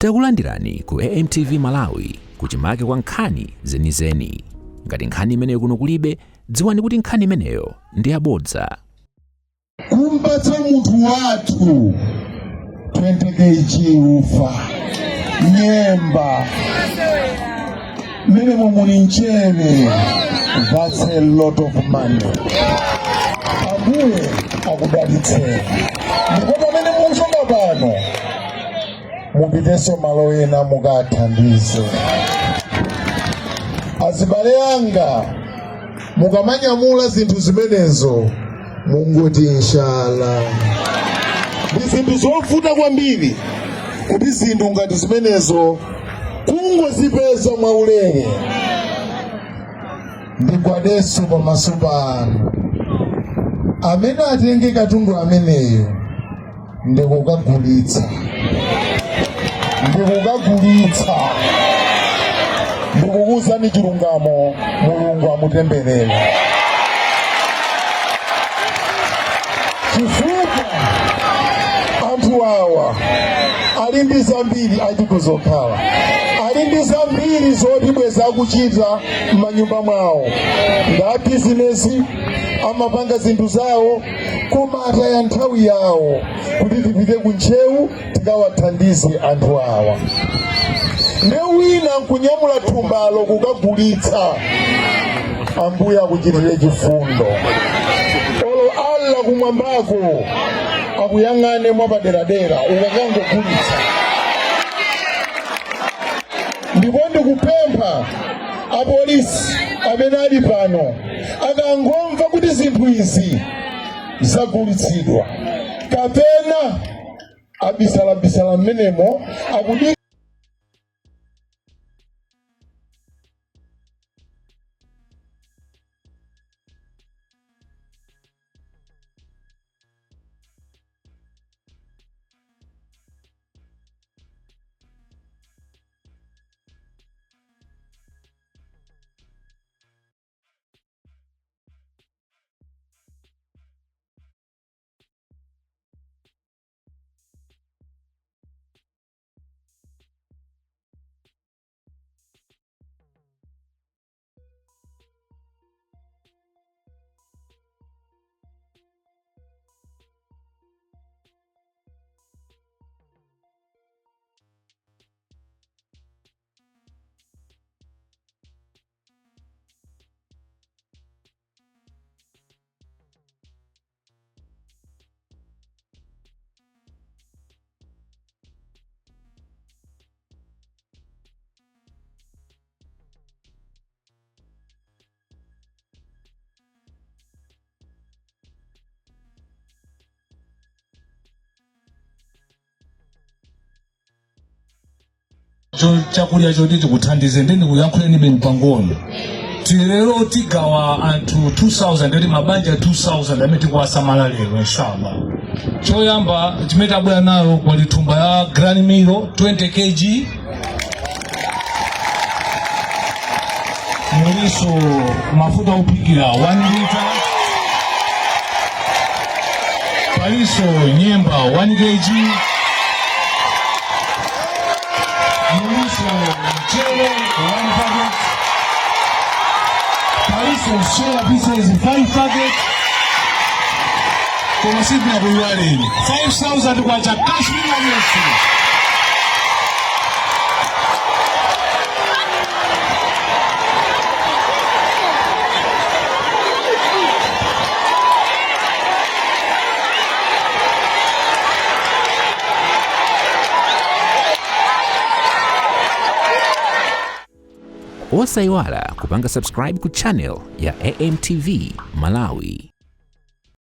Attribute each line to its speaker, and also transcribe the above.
Speaker 1: Takulandirani ku AMTV Malawi kuchimake kwa nkhani zenizeni. Ngati nkhani imeneyo kuno kulibe, dziwani kuti nkhani imeneyo ndi yabodza.
Speaker 2: Kumpatsa munthu wathu 20 kg ufa, nyemba, mmenemo muli mchere, that's a lot of money. Ambuye akudalitseni. Ndipo pamene mukuchoka pano, mupitenso malo ena mukathandize. Azibale anga, mukamanyamula zinthu zimenezo mungoti inshallah. Ndi zinthu zovuta kwambiri kuti zinthu ngati zimenezo kungozipeza mwaulere. Ndigwadenso pamaso panu, amene atenge katundu ameneyo ndikukagulitsa, ndikukuwuzani chilungamo, Mulungu amutemberere, chifukwa anthu awa ali ndi zambiri achikuzokhala, ali ndi zambiri zoti bweza akuchita m'manyumba mwawo, nga bizinesi, amapanga zinthu zawo, koma ataya nthawi yawo kuti tipite ku Ntcheu tikawathandize anthu awa. Nde wina nkunyamula thumbalo kukagulitsa. Ambuye akuchitire chifundo. Olo Allah kumwambako akuyang'ane mwapaderadera ukakangogulitsa. Ndipo ndikupempha apolisi amene ali pano, akangomva kuti zinthu izi zagulitsidwa kapena abisalabisala mmenemo akudi
Speaker 3: Chakudya choti chikuthandize ndi ndikuyankhuleni pang'ono. Lero tigawa anthu 2000, nditi mabanja 2000 amene tikuwasamala lero inshallah. Choyamba chimene tabwera nayo kwali thumba ya grand meal 20 kg, muliso mafuta ophikira 1 lita, palinso nyemba 1 kg, muliso mchere 1 packet, palinso soya pieces 5 packet, koma sitinakuyiwaleni, 5000 kwacha cash wina.
Speaker 1: Osayiwala kupanga subscribe ku channel ya AMTV Malawi.